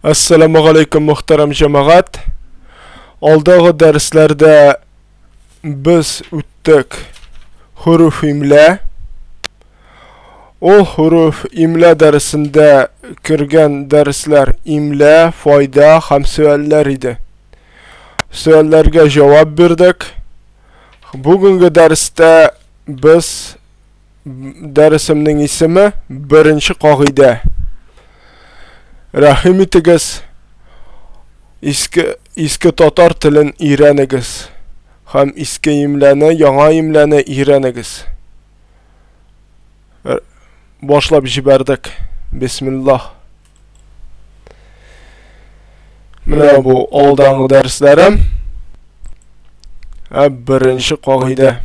Ассаламу алейкум, мөхтәрәм җәмәгать. Алдагы дәресләрдә без үттек хөрүф имлә. Ул хөрүф имлә дәресендә кергән дәресләр имлә, файда һәм сөальләр иде. Сөальләргә җавап бирдек. Бүгенге дәрестә без дәресемнең исеме беренче кагыйдә. Рәхим итегез, иске, иске татар телен өйрәнегез һәм иске имләне, яңа имләне өйрәнегез. Башлап җибәрдек. Бисмиллаһ. Менә бу алдангы дәресләрем. Ә беренче кагыйдә.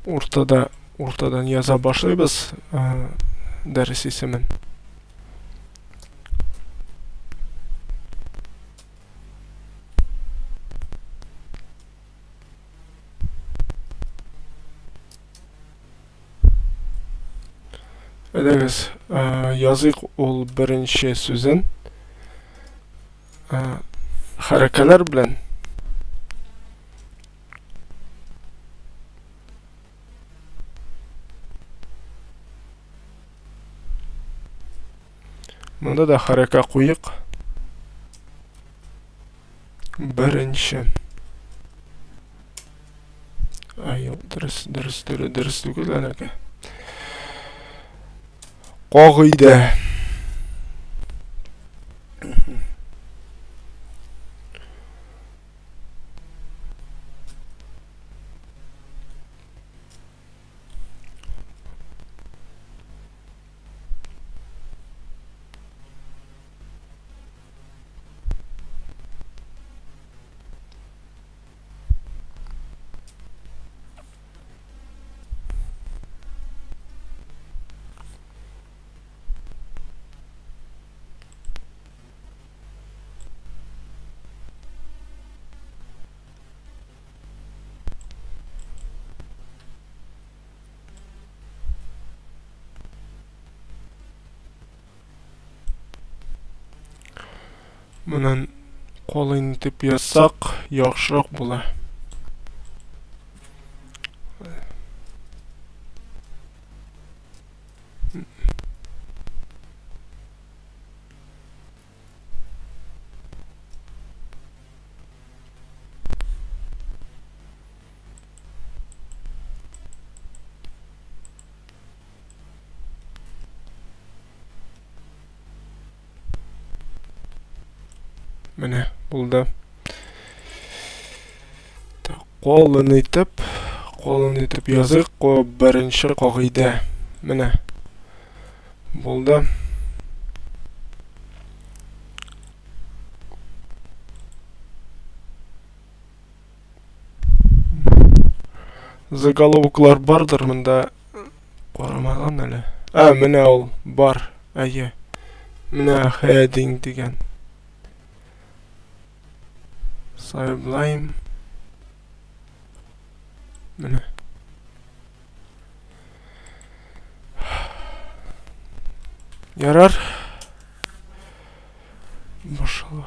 Уртада, уртадан яза башлыйбыз дәрес исемен. Әйдәгез, языйк ул беренче сүзен. Хәрәкәләр белән. Монда да хәрәкә куйык. Беренче. Ай, юк, дөрес, дөрес, дөрес, дөрес түгел әнәкә. Кагыйдә. Монан калын итеп язсак, яхшырак була. Менә булды. Так, калын итеп, калын итеп языйк, беренче кагыйдә. Менә. Булды. Заголовоклар бардыр монда. Карамаган әле. Ә, менә ул бар. Әйе. Менә heading дигән. Sublime. Менә. Ярар. Башла.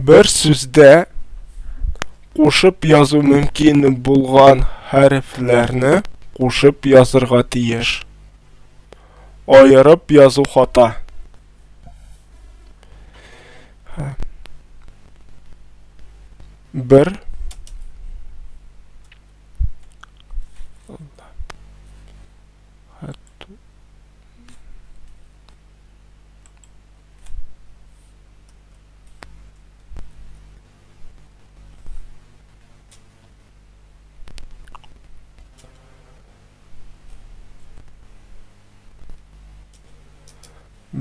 Бер сүздә Кушып язу мөмкин булган хәрефләрне кушып язырга тиеш. Аерып язу хата. Бер.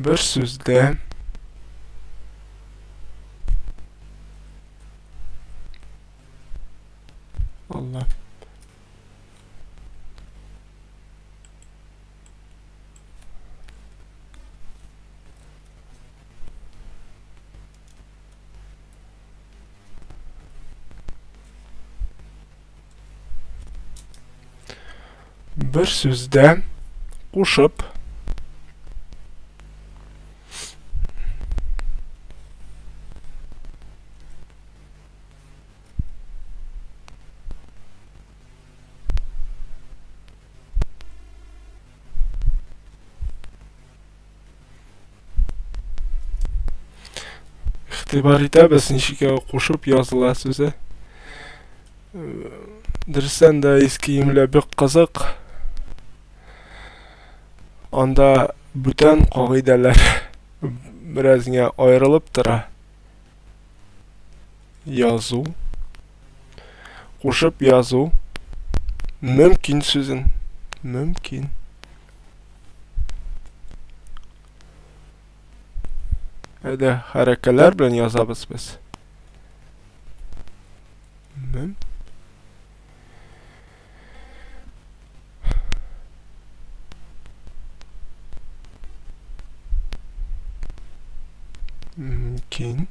Бер сүздә Алла. Бер сүздә кушып Игътибар итәбез, ничек кушып языла сүзе. Дөрестән дә иске имля бик кызык. Анда бүтән кагыйдәләр бераз генә аерылып тора. Язу. Кушып язу. Мөмкин сүзен. Мөмкин. Әйдә, хәрәкәләр белән язабыз без. Мөм. Мөмкин.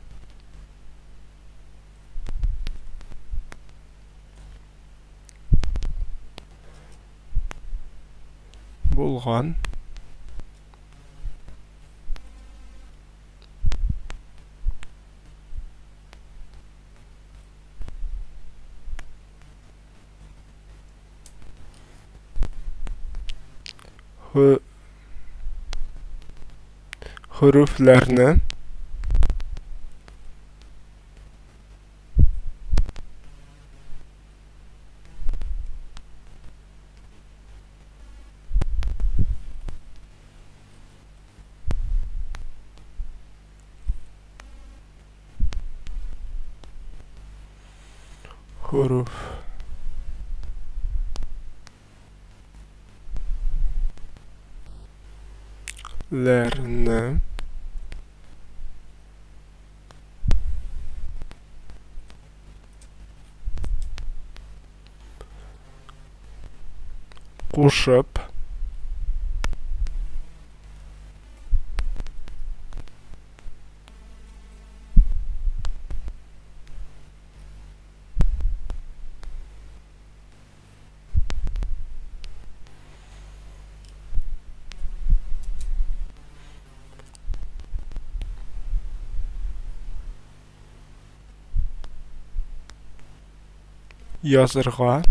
Булган. Хөрүфләрне Хөрүф ләрне кушып язырга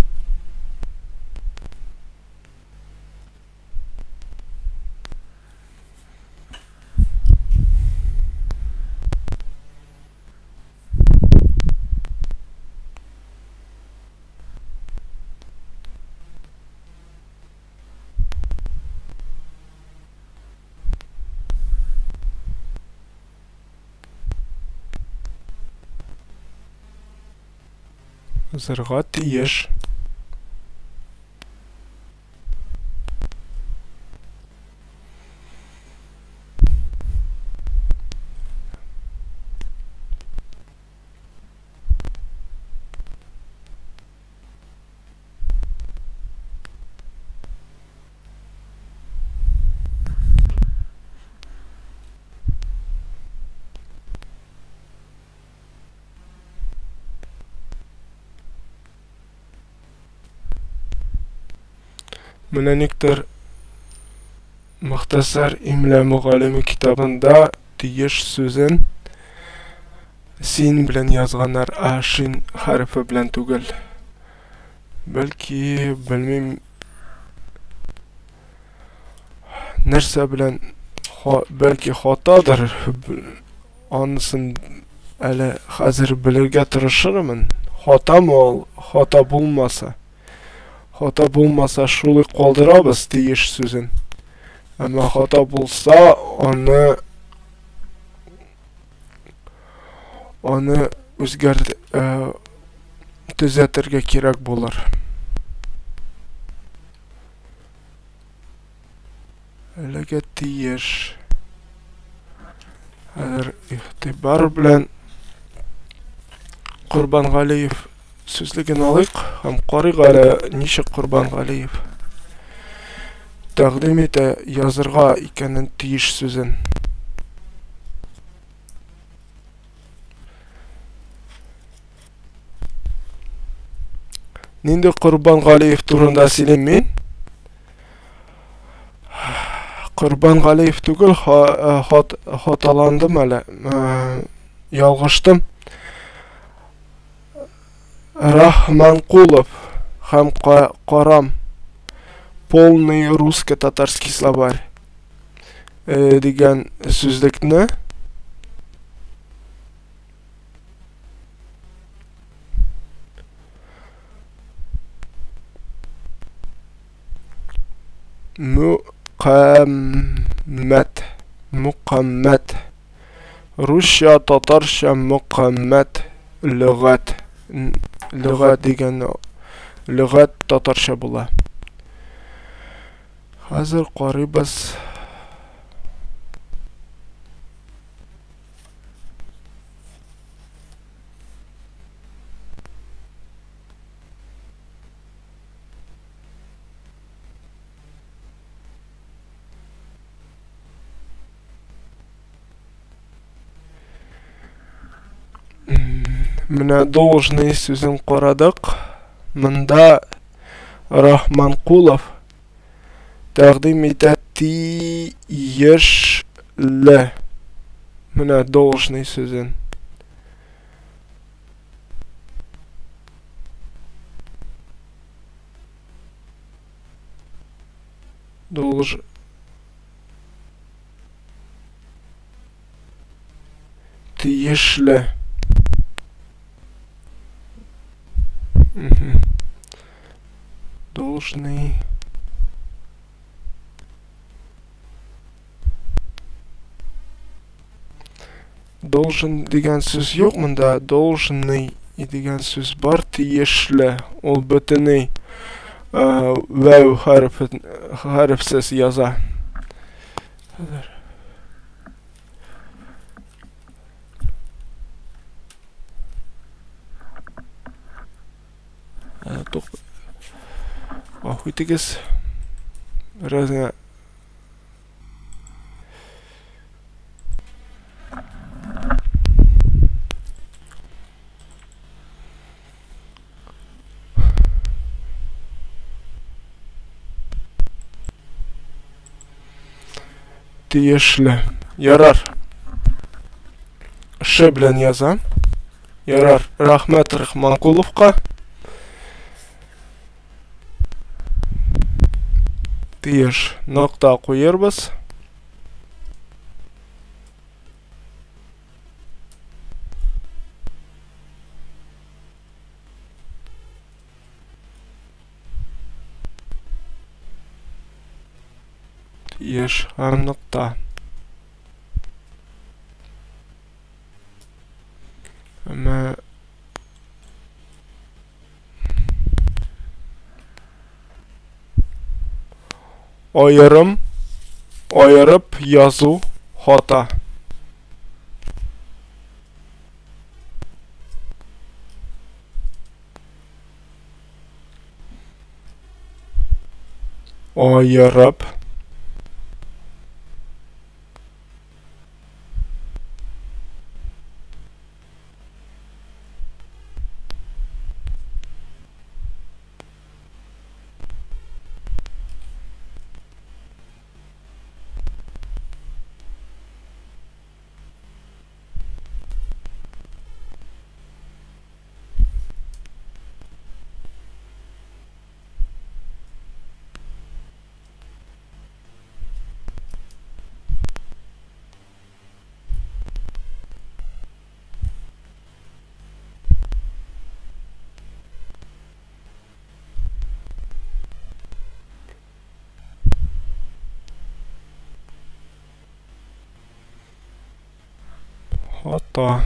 Язырга тиеш. Менә никтер Мөхтәсәр имля мөгаллиме китабында тиеш сүзен Син белән язганнар, ә шин хәрефе белән түгел. Бәлки, белмим, нәрсә белән, бәлки хатадыр, анысын әле хәзер белергә тырышырмын. Хатамы ул, хата булмаса. Хата булмаса, шулай калдырабыз тиеш сүзен. Әмма хата булса, аны үзгәрт төзәтергә кирәк булыр. Әлегә тиеш. Хәзер игътибар белән Корбангалиев сүзлеген алыйк һәм карыйк әле, ничек Корбангалиев тәкъдим итә язырга икәнен тиеш сүзен. Нинди Корбангалиев турында сөйлим мин? Корбангалиев түгел, хаталандым әле, ялгыштым. Рахманкулов һәм Карам. Полный русско-татарский словарь дигән сүзлекне Мөкаммәт, мөкаммәт. Русча, татарча мөкаммәт, лөгать. Лөгать дигән лөгать татарча була. Хәзер карыйбыз. Менә должный сүзен карадык. Монда Рахманкулов тәкъдим итә тиешле. Менә должный сүзен. Долж тиешле. Должный. Должен дигән сүз юк монда, должный дигән сүз бар, тиешле. Ул бөтенләй вәү хәрефсез яза. Хәзер. Тук. Гафу итегез. Бераз гына тиешле. Ярар. Ш белән язам. Ярар. Рәхмәт Рахманкуловка. Тиеш. Нокта куербыз. Тиеш һәм нокта. Әмма аерым, аерып язу хата. Аерып Хата.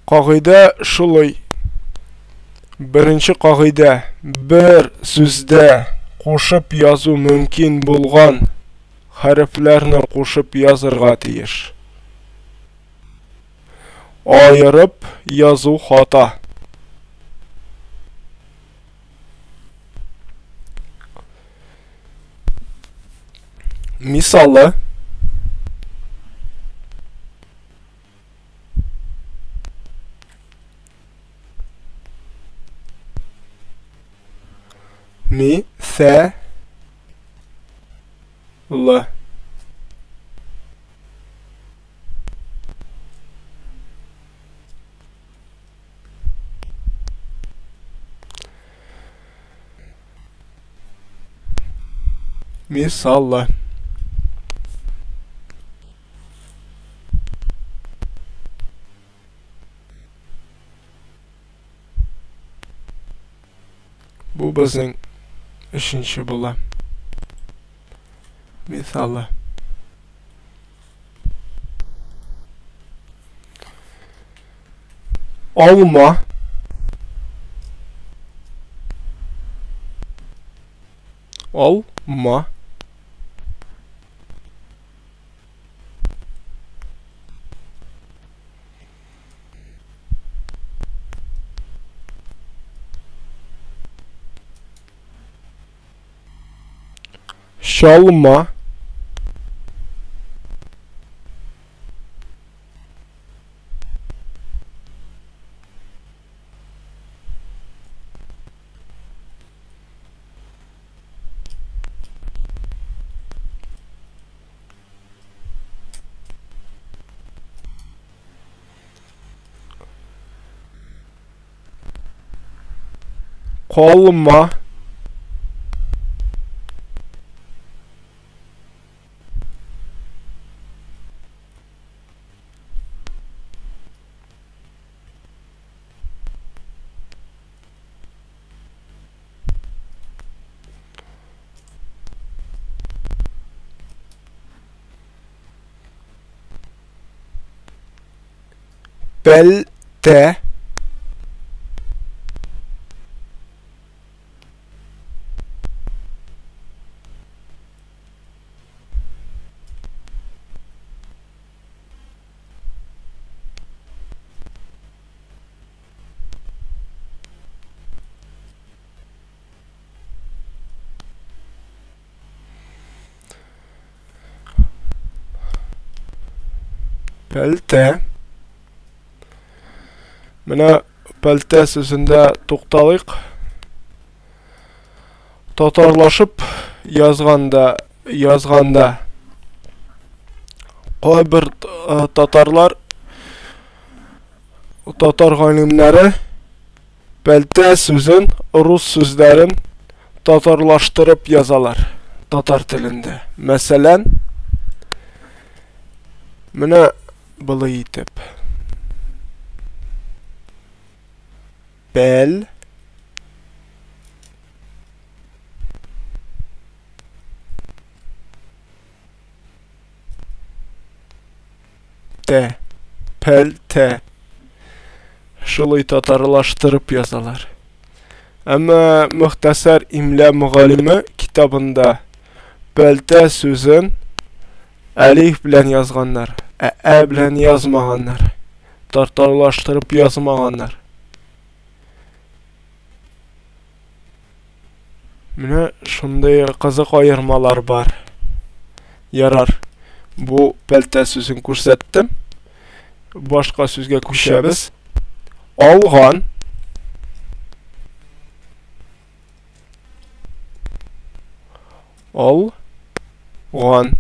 Кагыйдә шулай. Беренче кагыйдә: бер сүздә кушып язу мөмкин булган хәрефләрне кушып язырга тиеш. Аерып язу хата. Мисалы: Ми, сә, лы. Мисалы. Бу безнең өченче була. Мисалы. Алма. Алма. Чалма. Калма. Пәлтә. Пәлтә. Менә пәлтә сүзендә тукталыйк. Татарлашып язганда кайбер татарлар, татар галимнәре пәлтә сүзен, рус сүзләрен татарлаштырып язалар татар телендә. Мәсәлән, менә болай итеп. Пәл тә, пәлтә. Шулай татарлаштырып язалар. Әмма Мөхтәсәр имля мөгаллиме китабында пәлтә сүзен әлиф белән язганнар, ә ә белән язмаганнар. Татарлаштырып язмаганнар. Менә шундый кызык аермалар бар. Ярар. Бу пәлтә сүзен күрсәттем. Башка сүзгә күчәбез. Алган. Алган.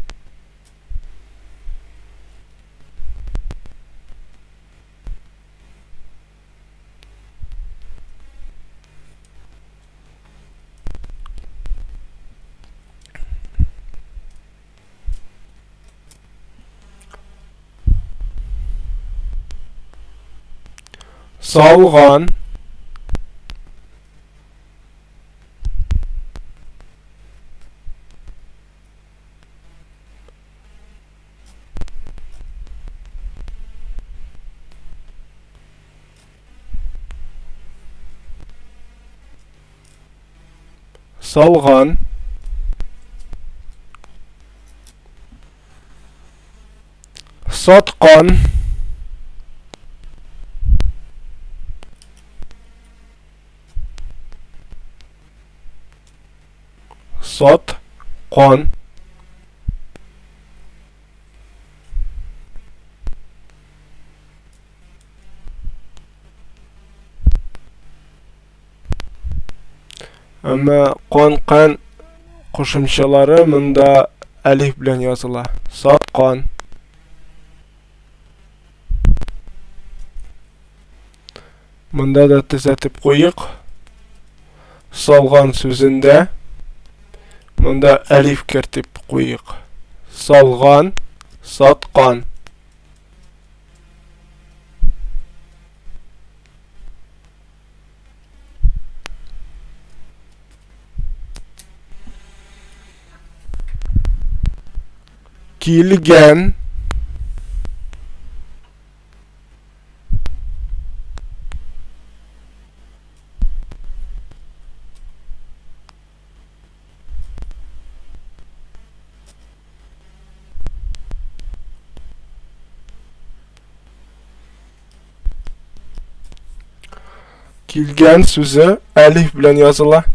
Салган. Салган. Саткан. Саткан. Әмма кан-кан кушымчалары монда әлиф белән языла. Саткан. Монда да төзәтеп куйык. Салган сүзендә монда әлиф кертеп куйык. Салган, саткан. Килгән. Килгән сүзе әлиф белән языла.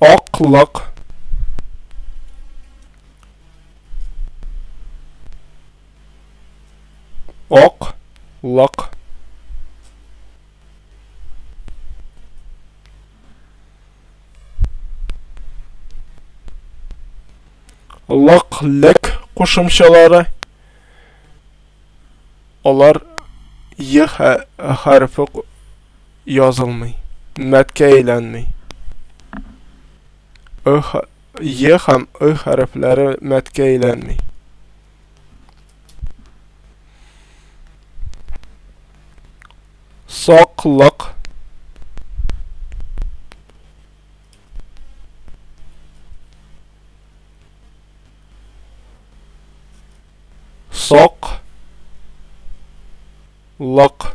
Аклык. Аклык. Лык-лек кушымчалары. Алар е хәрефе язылмый, мәткә әйләнми. Е һәм ы хәрефләре мәткә әйләнми. Саклык. Сок. Лык.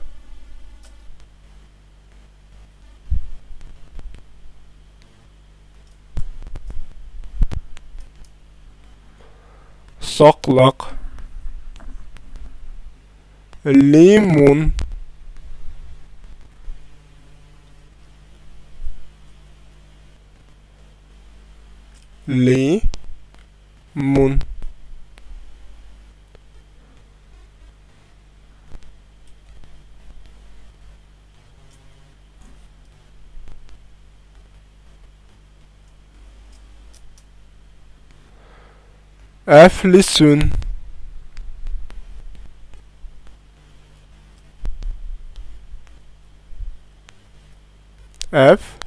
Саклык. Лимон. Лимон. Әфлисун. F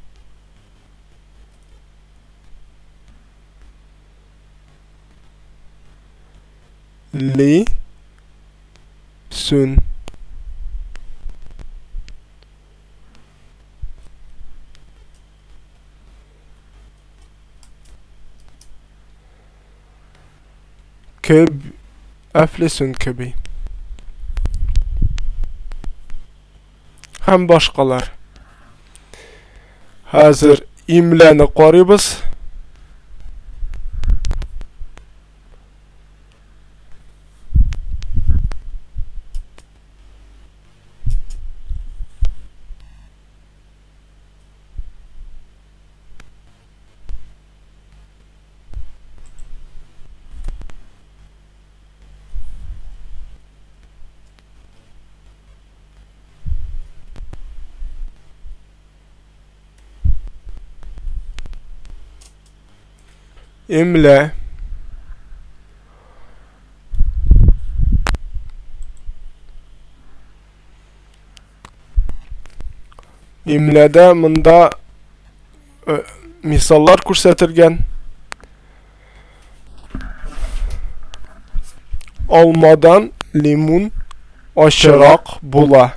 Li Sun. Кеб әфлисун кеби. Һәм башкалар. Хәзер имләне карыйбыз. Имлә. Имләдә монда Мисаллар күрсәтелгән. Алмадан лимон ачырак була.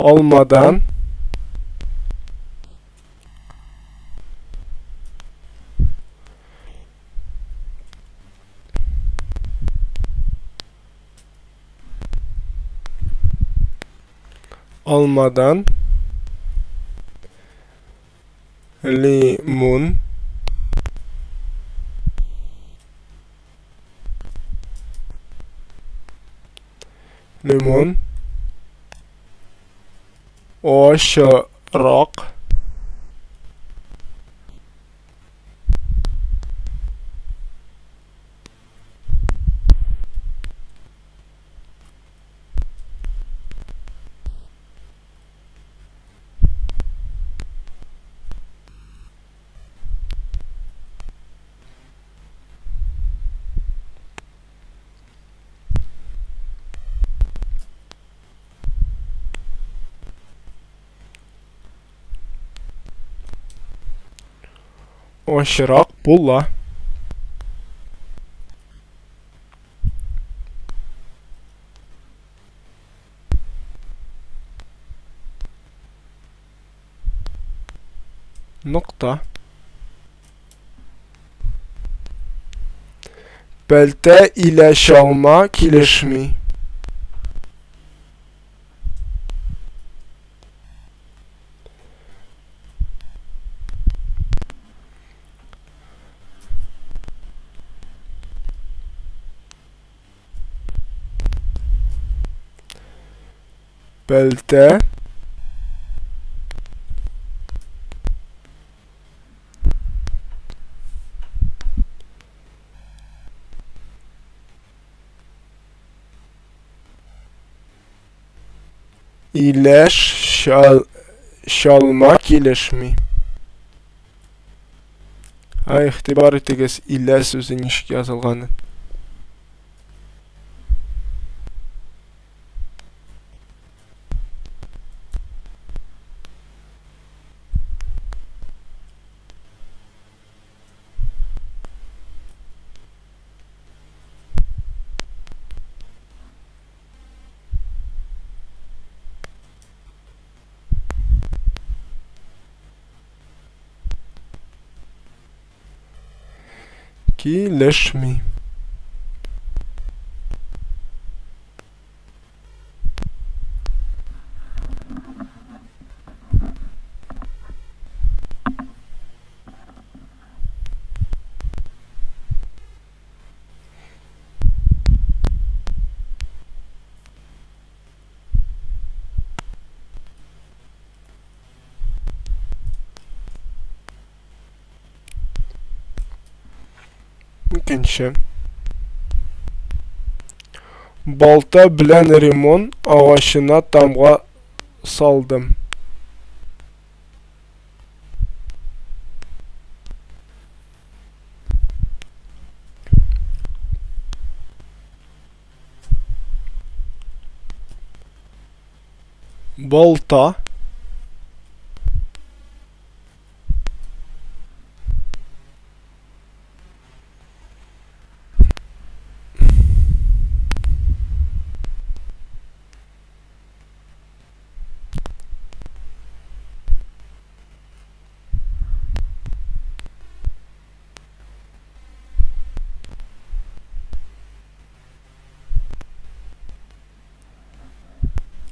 Алмадан Алмадан лимон лимон ачырак ачырак була. Нокта. Пәлтә илә чалма килешми. Пәлтә илә чалма килешми. Ә, игътибар итегез, илә сүзе ничек язылганын. Килешми. Икенче. Балта белән ремон агачына тамга салдым. Балта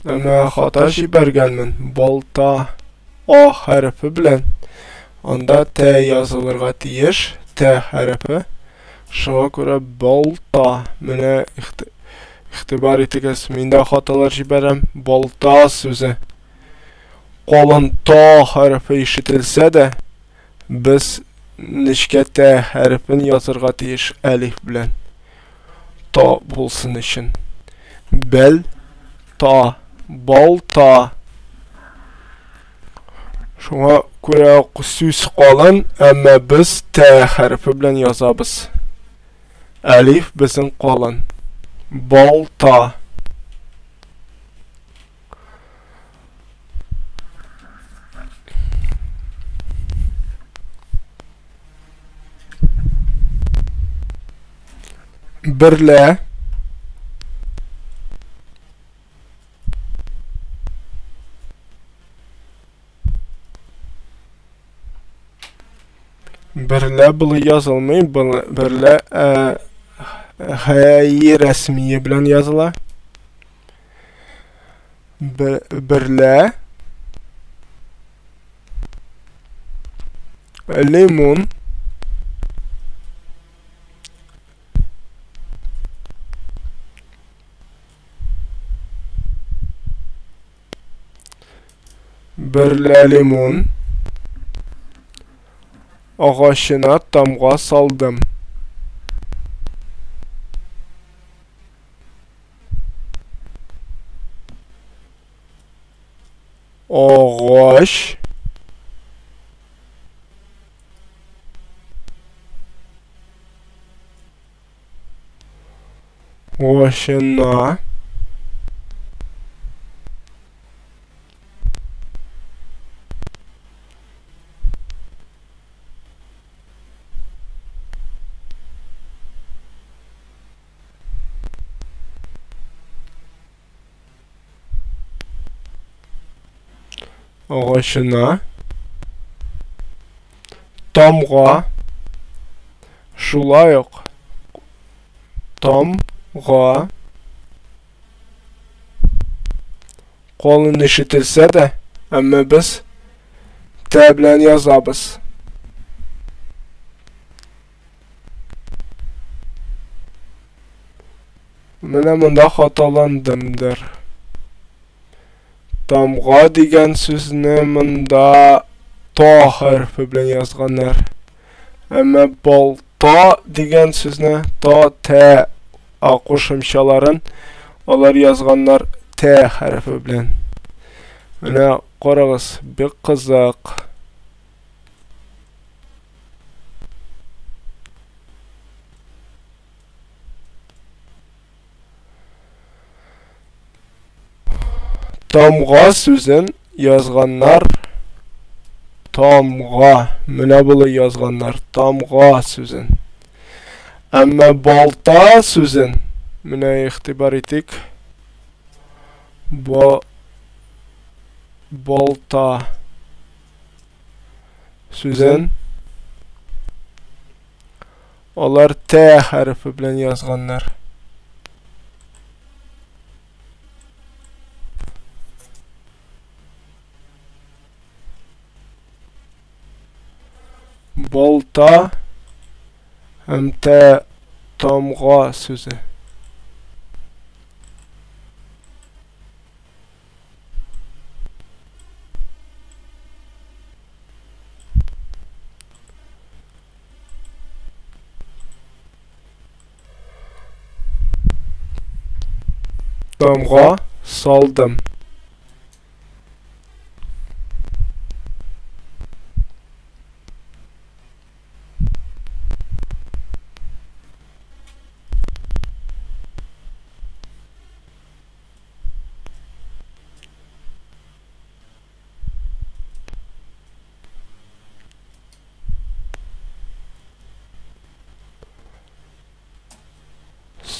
Әмма хата җибәргәнмен. Балта А хәрефе белән. Анда Т язылырга тиеш. Т хәрефе. Шуңа күрә балта. Менә игътибар итегез, мин дә хаталар җибәрәм. Балта сүзе. Калын Т хәрефе ишетелсә дә, без нечкә Т хәрефен язырга тиеш әлиф белән. Та булсын өчен. Бәл, та, балта. Шуңа күрә сүз калын, әмма без Т хәрефе белән язабыз. Әлиф безнең калын. Балта. Берлә. Берлә болай язылмый, берлә хәй рәсмие белән языла. Берлә лимон Берлә лимон агачына тамга салдым. Агач Агачына Агачына тамга шулай ук тамга калын ишетелсә дә, әмма без тә белән язабыз. Менә монда хаталандымдыр. Тамга дигән сүзне монда та хәрефе белән язганнар. Әмма балта дигән сүзне та, тә а кушымчаларын алар язганнар тә хәрефе белән. Менә карагыз, бик кызык. Тамга сүзен язганнар тамга. Менә болай язганнар тамга сүзен. Әмма балта сүзен менә игътибар итик. Ба балта сүзен алар Т хәрефе белән язганнар. Балта һәм Т тамга сүзе. Тамга салдым.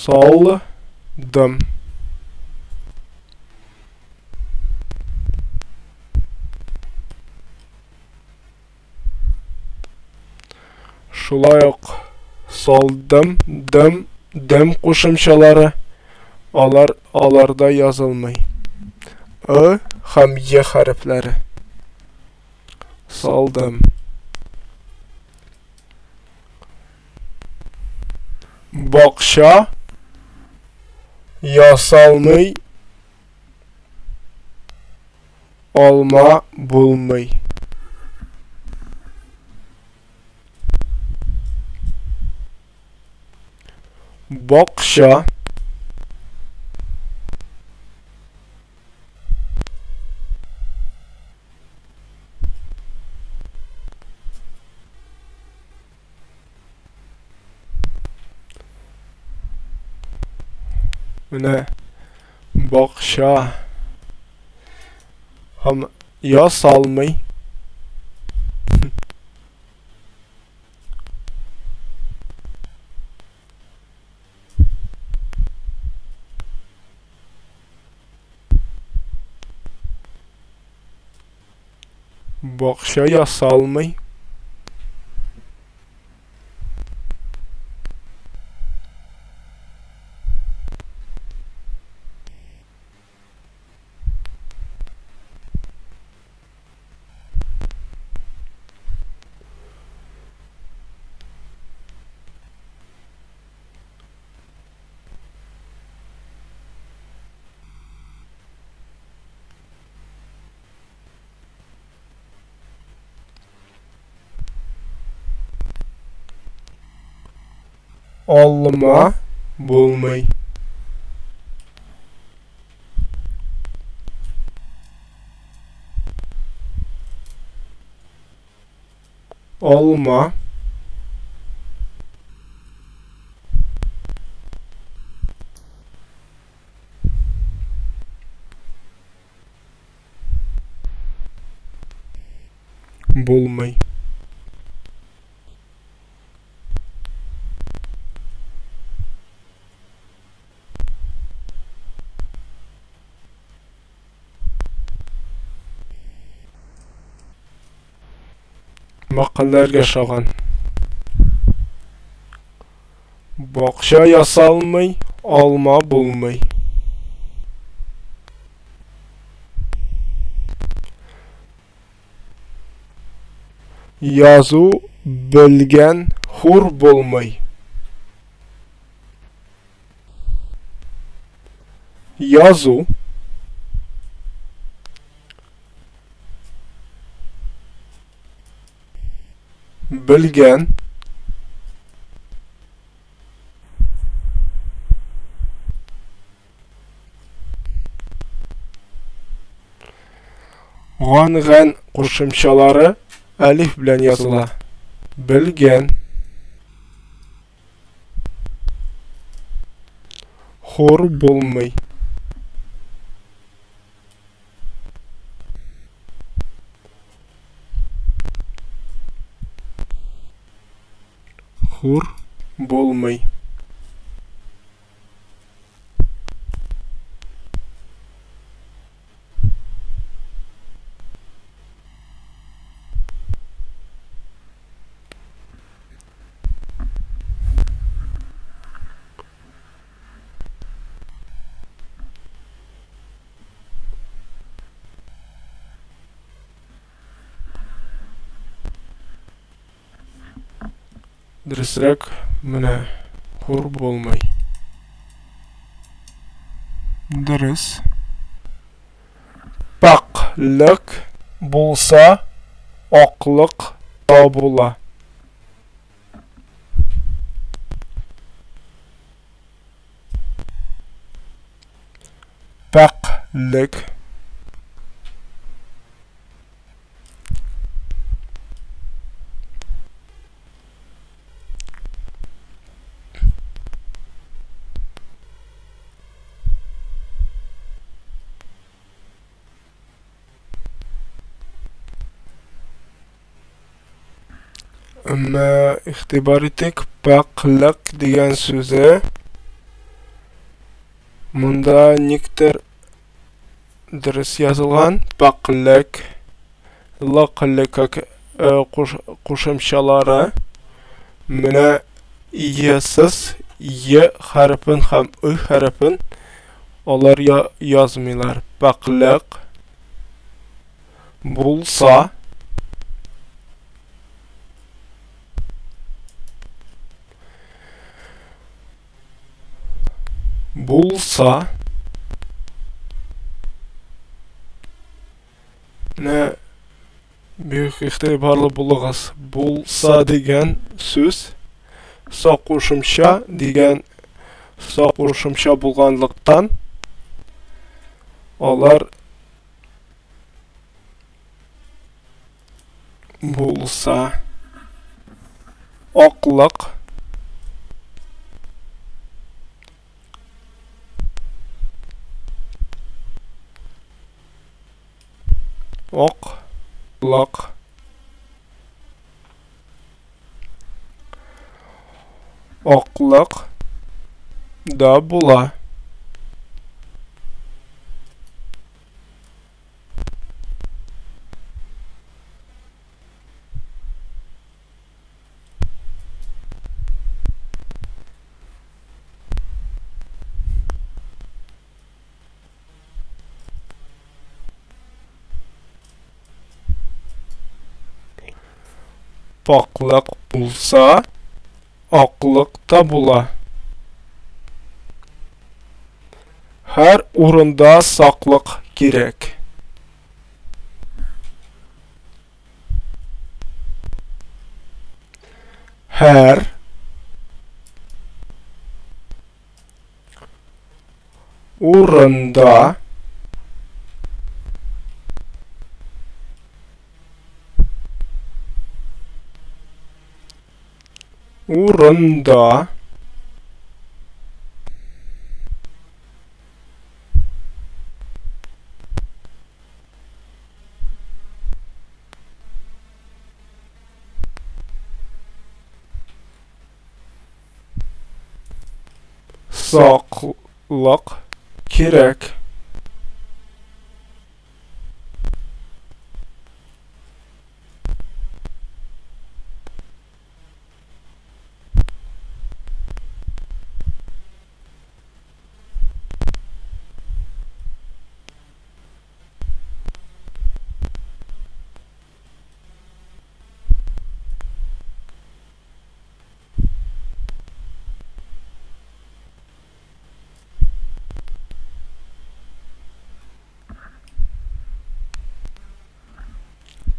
Салдым. Шулай ук салдым, дым, дым кушымчалары алар аларда язылмый. Ы һәм Е хәрефләре. Салдым. Бакча ясалмый алма булмый. Бакча. Менә бакча һәм ясалмый. Бакча ясалмый. Алма булмый. Алма. Булмый. Мәкальләргә ошаган. Бакча ясалмый, алма булмый. Язу белгән хур булмый. Язу белгән Ган-гән кушымчалары әлиф белән языла. Белгән. Хур булмый. Хур булмый. Дөресрәк, менә хур булмый. Дөрес. Пакьлек булса, аклык та була. Пакьлек. Әмма игътибар итик, пакьлек дигән сүзе монда никтер дөрес язылган. Пакьлек, лаклык как кушымчалары менә йсыз е хәрефен һәм ы хәрефен алар язмыйлар. Пакьлек булса булса менә бик игътибарлы булыгыз. Булса дигән сүз са кушымча дигән Са кушымча булганлыктан, алар булса аклык аклык аклык да була. Пакълык булса, аклык та була. Һәр урында саклык кирәк. Һәр урында урында саклык кирәк.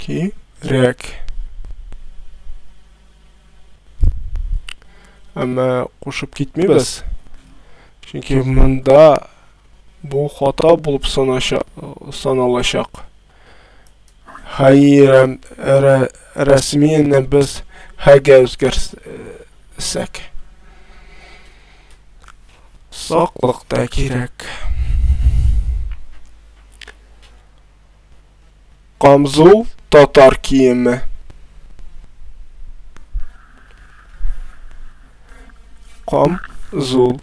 Кирәк. Әмма кушып китмибез. Чөнки монда бу хата булып саналачак. Хәй рәсмине без хәгә үзгәрсәк. Саклык та кирәк. Камзул татар киеме. Камзул.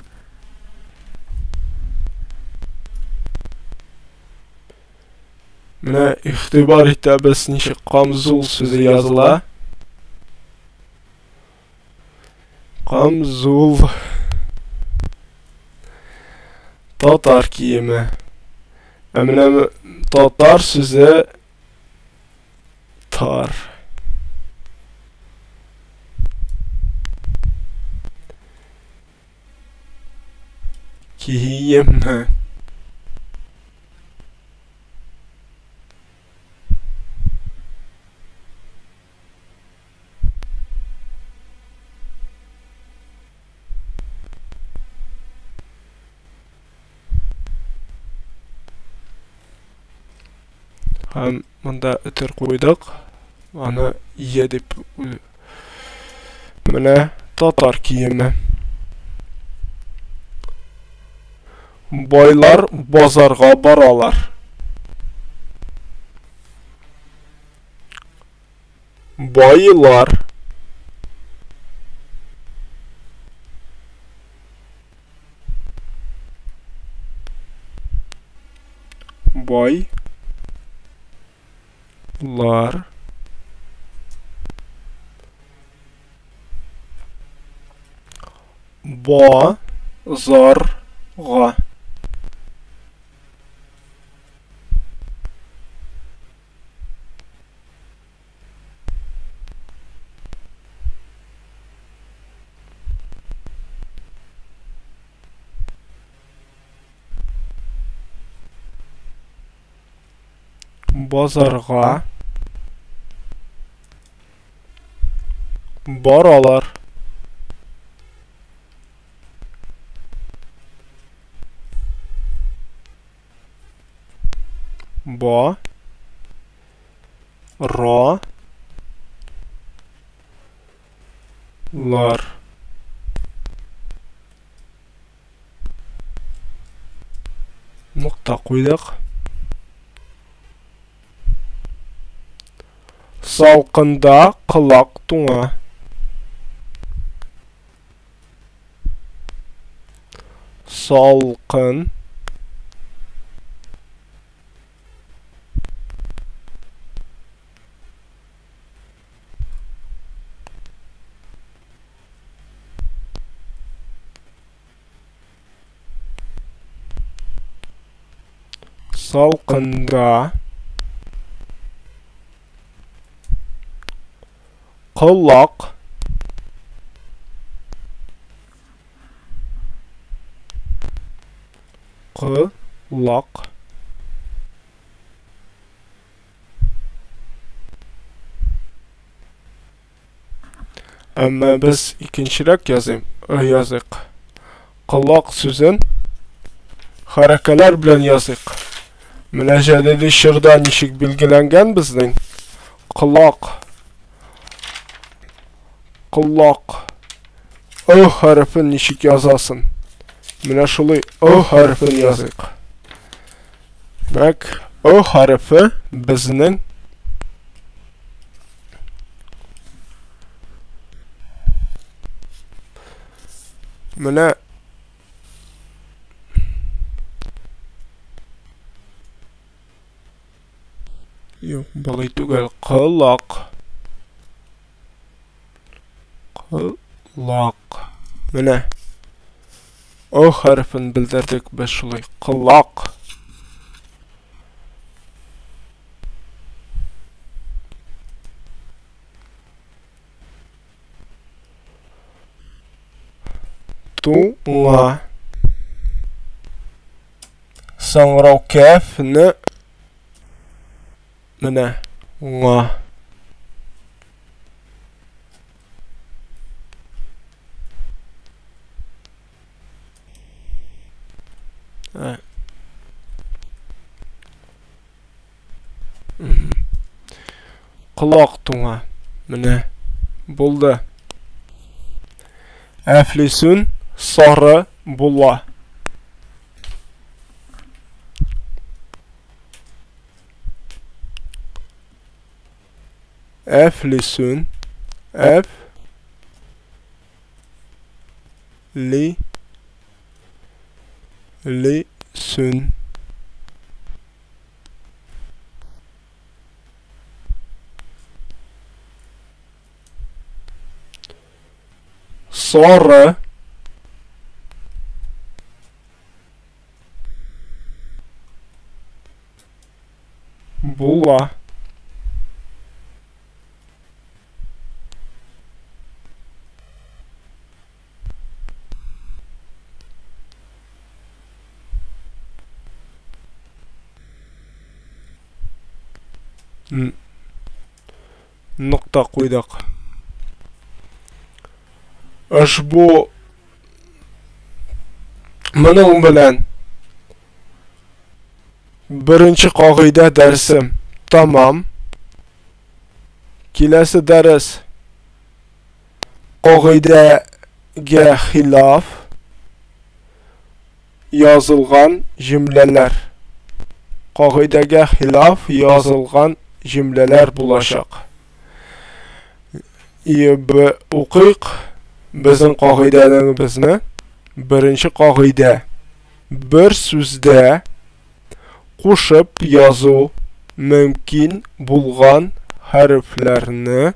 Менә игътибар итәбез, ничек камзул сүзе языла. Камзул. Татар киеме. Ә менә татар сүзе тар. Киеме. Һәм монда өтер куйдык. Аны е дип. Менә татар киеме. Байлар базарга баралар. Байлар. Байлар. Базарга. Базарга баралар. Ба. Ра. Лар. Нокта куйдык. Салкында колак туңа. Салкын. Салкында колак колак Әмма без икенчерәк языйм, языйк. Колак сүзен хәрәкәләр белән языйк. Менә җәдиди чорда ничек билгеләнгән безнең колак. Колак. О хәрефен ничек язасың? Менә шулай О хәрефен языйк. Димәк, О хәрефе безнең менә Юк, болай түгел. Колак. Колак. Менә. О хәрефен белдердек без шулай. Колак. Туңа. Саңгырау кәфне менә ңа. Ә. Колак туңа. Менә булды. Әфлисун сары була. Әфлисун әф ли ли сүн Сары була. Нокта куйдык. Ошбу моның белән беренче кагыйдә дәресем тамам. Киләсе дәрес кагыйдәгә хилаф язылган җөмләләр. Кагыйдәгә хилаф язылган җөмләләр булачак. И б укыйк безнең кагыйдәләребезне. Беренче кагыйдә. Бер сүздә кушып язу мөмкин булган хәрефләрне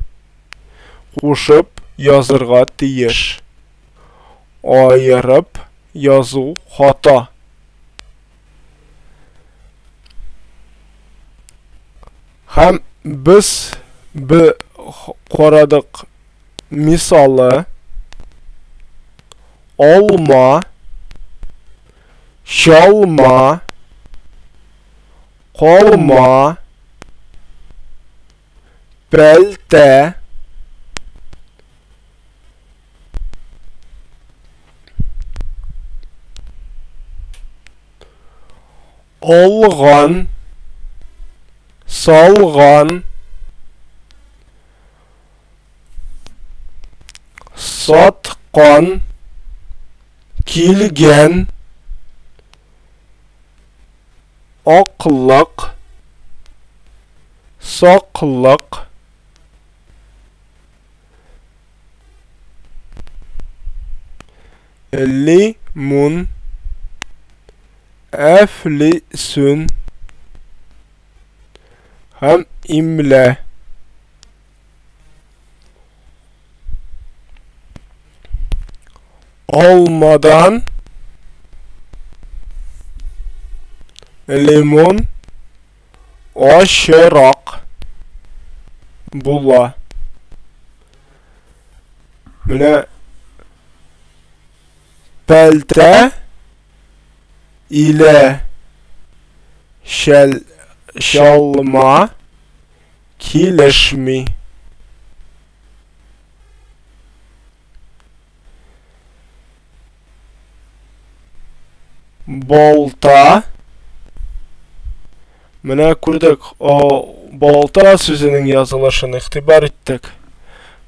кушып язырга тиеш. Аерып язу хата. Һәм без бе карадык мисалы алма, чалма, калма, пәлтә, алган. Салган. Саткан. Килгән. Аклык. Саклык. Лимон. Әфлисун. Һәм имлә. Алмадан лимон ачырак була. Менә пәлтә илә шәл чалма килешми. Балта. Менә күрдек, балта сүзенең язылышын игътибар иттек.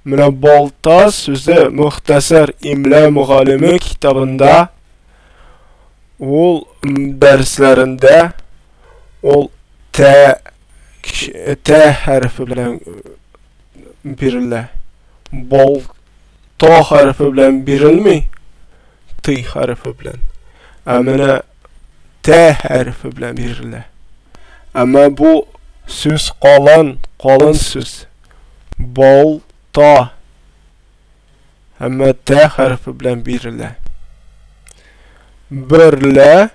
Менә балта сүзе Мөхтәсәр имла мөгаллиме китабында ул дәресләрендә ул тә тә хәрефе белән бирелә. Бал та хәрефе белән бирелми, т хәрефе белән. Ә менә тә хәрефе белән бирелә. Әмма бу сүз калын, калын сүз. Бал та. Әмма тә хәрефе белән бирелә. Берлә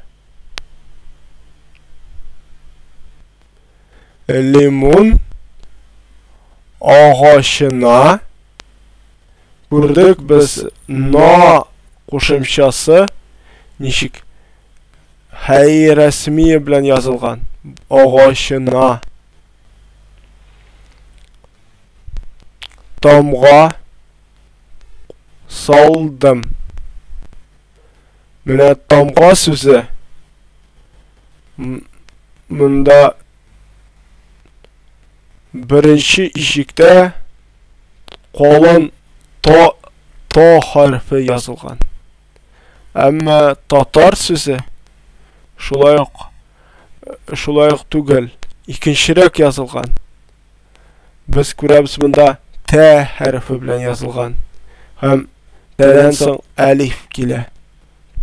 лимон агачына күрдек без на кушымчасы ничек хәй рәсмия белән язылган агачына тамга салдым. Менә тамга сүзе монда беренче ишектә калын та та хәрефе язылган. Әмма татар сүзе шулай ук шулай ук түгел, икенчерәк язылган. Без күрәбез монда тә хәрефе белән язылган. Һәм тәдән соң әлиф килә.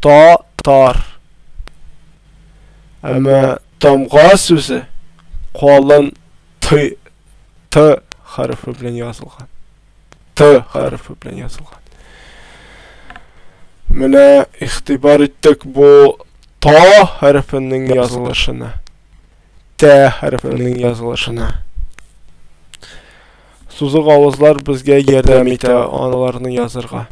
Та тар. Әмма тамга сүзе калын т т хәрефе белән язылган. Т хәрефе белән язылган. Менә игътибар иттек бу та хәрефенең язылышына. Т хәрефенең язылышына. Сузык авызлар безгә ярдәм итә аларны язырга.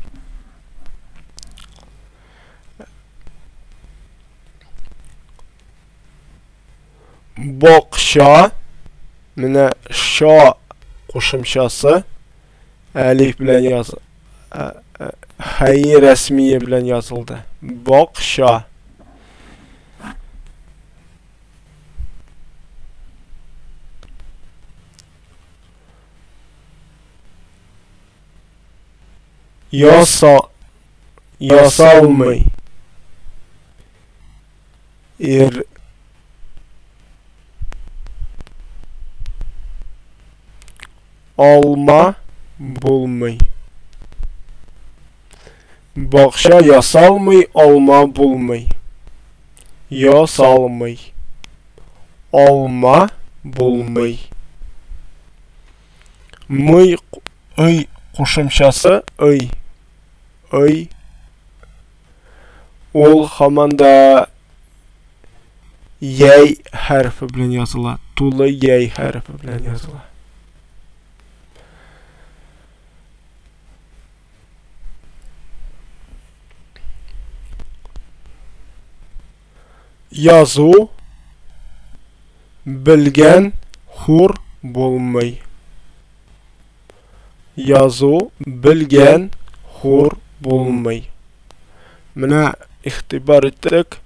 Бакча менә ша кушымчасы әлиф белән яз хәй рәсмие белән язылды. Бакча. Яса ясалмый. Ир алма булмый. Бакча ясалмый, алма булмый. Ясалмый. Алма булмый. Мый, ый кушымчасы ый. Ый. Ул һаман да яй хәрефе белән языла. Тулы яй хәрефе белән языла. Язу белгән хур булмый. Язу белгән хур булмый. Менә игътибар иттек,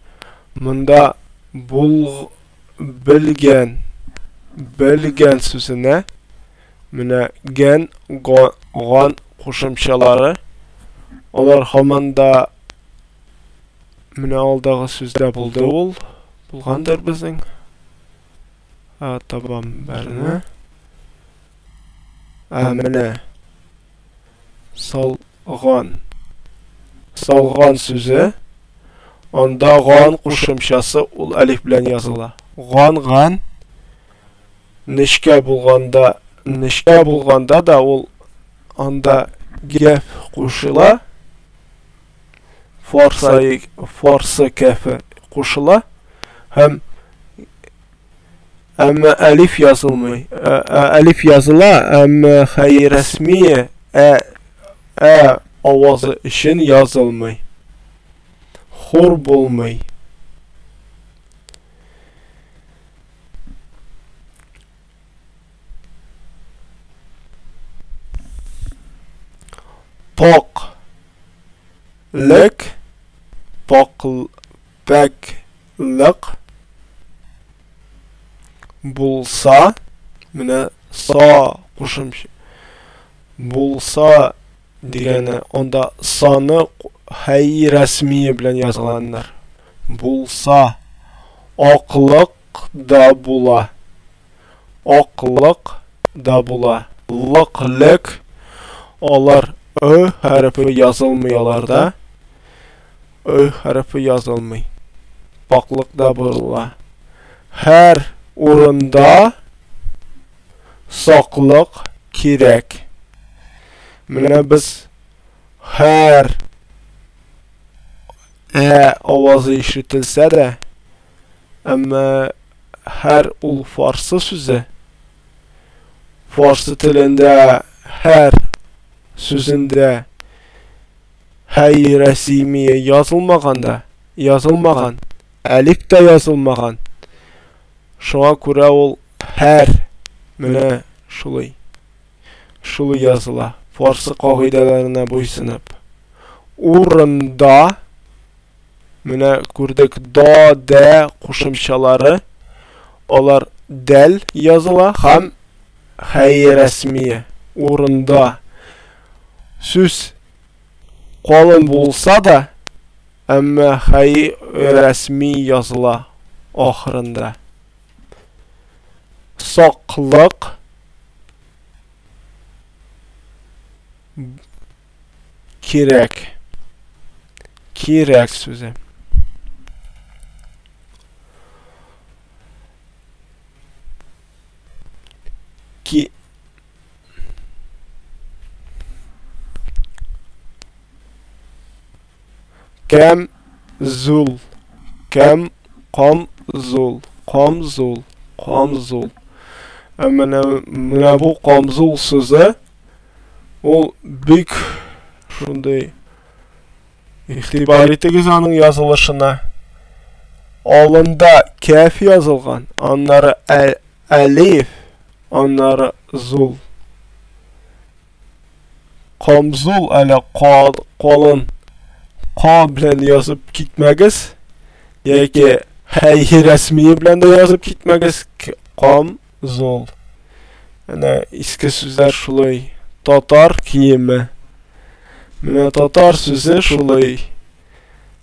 монда бул белгән. Белгән сүзенә менә гән, ган кушымчалары, алар һаман да менә алдагы сүздә булды ул, булгандыр безнең. Табам берне. Менә салган. Салган сүзе, анда ган кушымчасы ул әлиф белән языла. Ган, ган нечкә булганда, нечкә булганда да ул анда гәф кушыла. Фарсы, фарсы кәфе кушыла һәм әмма әлиф язылмый. Әлиф языла, әмма хәй рәсмие ә авазы өчен язылмый. Хур булмый. Пак. Лек. Пак. Пәк. Лык. Булса. Менә са кушымча. Булса дигәне анда саны хәй рәсмие белән язылганнар. Булса аклык да була. Аклык да була. Лык, лек алар ы хәрефе язылмый аларда. Ы хәрефе язылмый. Паклык да була. Һәр урында саклык кирәк. Менә без һәр ә авазы ишетелсә дә, әмма һәр ул фарсы сүзе. Фарсы телендә һәр сүзендә һәй рәсимия язылмаган да, язылмаган, әлиф тә язылмаган. Шуңа күрә ул һәр менә шулай. Шулай языла. Фарсы кагыйдәләренә буйсынып. Урында менә күрдек да, дә кушымчалары. Алар дәл языла һәм хәй рәсмия. Урында сүз калын булса да, әмма хәй рәсми языла ахырында. Саклык кирәк. Кирәк сүзе. Ки Кәм зул. Кәм кам зул. Кам зул. Кам зул. Ә менә менә бу камзул сүзе ул бик шундый игътибар итегез аның язылышына. Алында кәф язылган, аннары әлиф, аннары зул. Камзул әле калын ка белән язып китмәгез, яки хәй рәсмие белән дә язып китмәгез. Камзул. Әнә иске сүзләр шулай. Татар киеме. Менә татар сүзе шулай.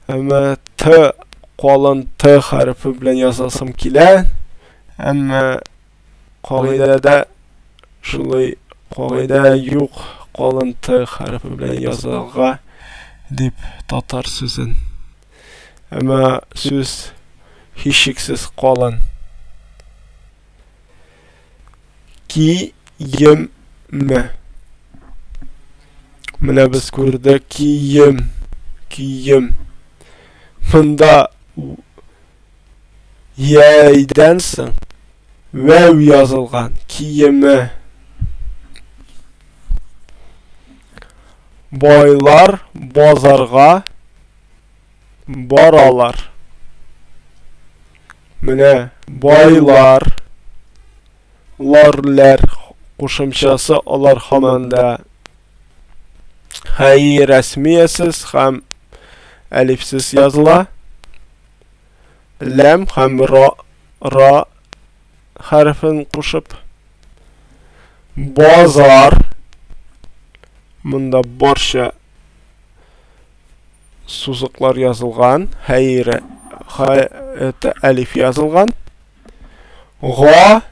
Әмма т калын т хәрефе белән язасым килә. Әмма кагыйдәдә шулай кагыйдә юк калын т хәрефе белән язарга дип татар сүзен. Әмма сүз һичшиксез калын. Киеме. Менә без күрдек кием, кием. Монда Яйдән соң вәү язылган киеме. Байлар базарга баралар. Менә байлар, ларлар кушымчасы алар һаман да хәй рәсмиясез һәм әлифсез языла. Ләм һәм ра, ра. хәрефен кушып. Базар. Монда барча сузыклар язылган. Хәйре, это әлиф язылган. Га.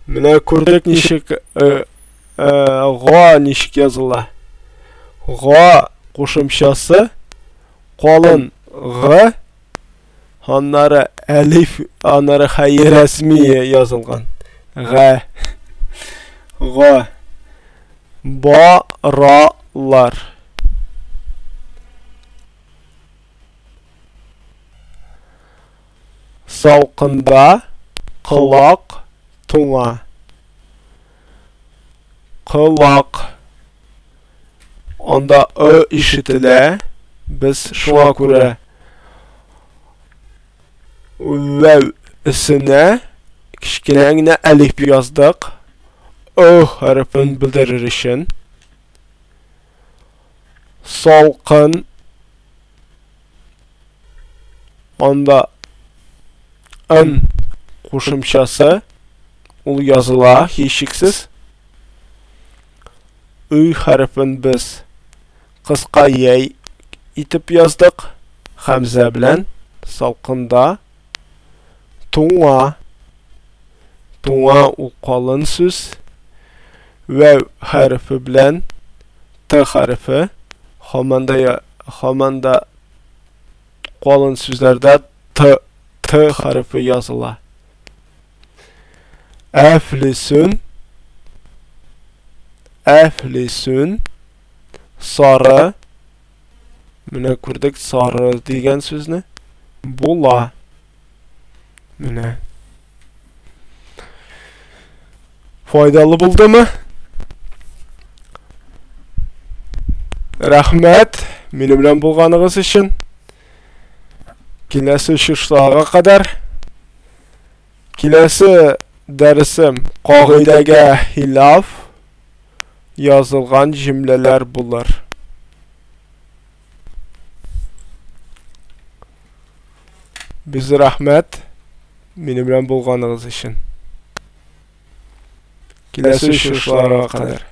Менә күрдек ничек га ничек языла. Га кушымчасы калын г, аннары әлиф, аннары хәй рәсми язылган. Га. Га. Ба, ра, лар. Салкында колак туңа. Колак. Анда ы ишетелә. Без шуңа күрә вәү өстенә кечкенә генә әлиф яздык. Ы хәрефен белдерер өчен. Салкын. Анда ын кушымчасы ул языла һичшиксез. Ü хәрефен без кыска яй итеп яздык. Хәмзә белән салкында туңа. Туңа ул калын сүз. Вәү хәрефе белән Т хәрефе һаман да һаман да калын сүзләрдә Т Т хәрефе языла. Әфлисүн Әфлисүн сары. Менә күрдек сары дигән сүзне. Була. Менә. Файдалы булдымы? Рәхмәт минем белән булганыгыз өчен. Киләсе очрашларга кадәр. Киләсе дәресем кагыйдәгә хилаф язылган җөмләләр булыр. Без рәхмәт минем белән булганыгыз өчен. Киләсе очрашларга кадәр.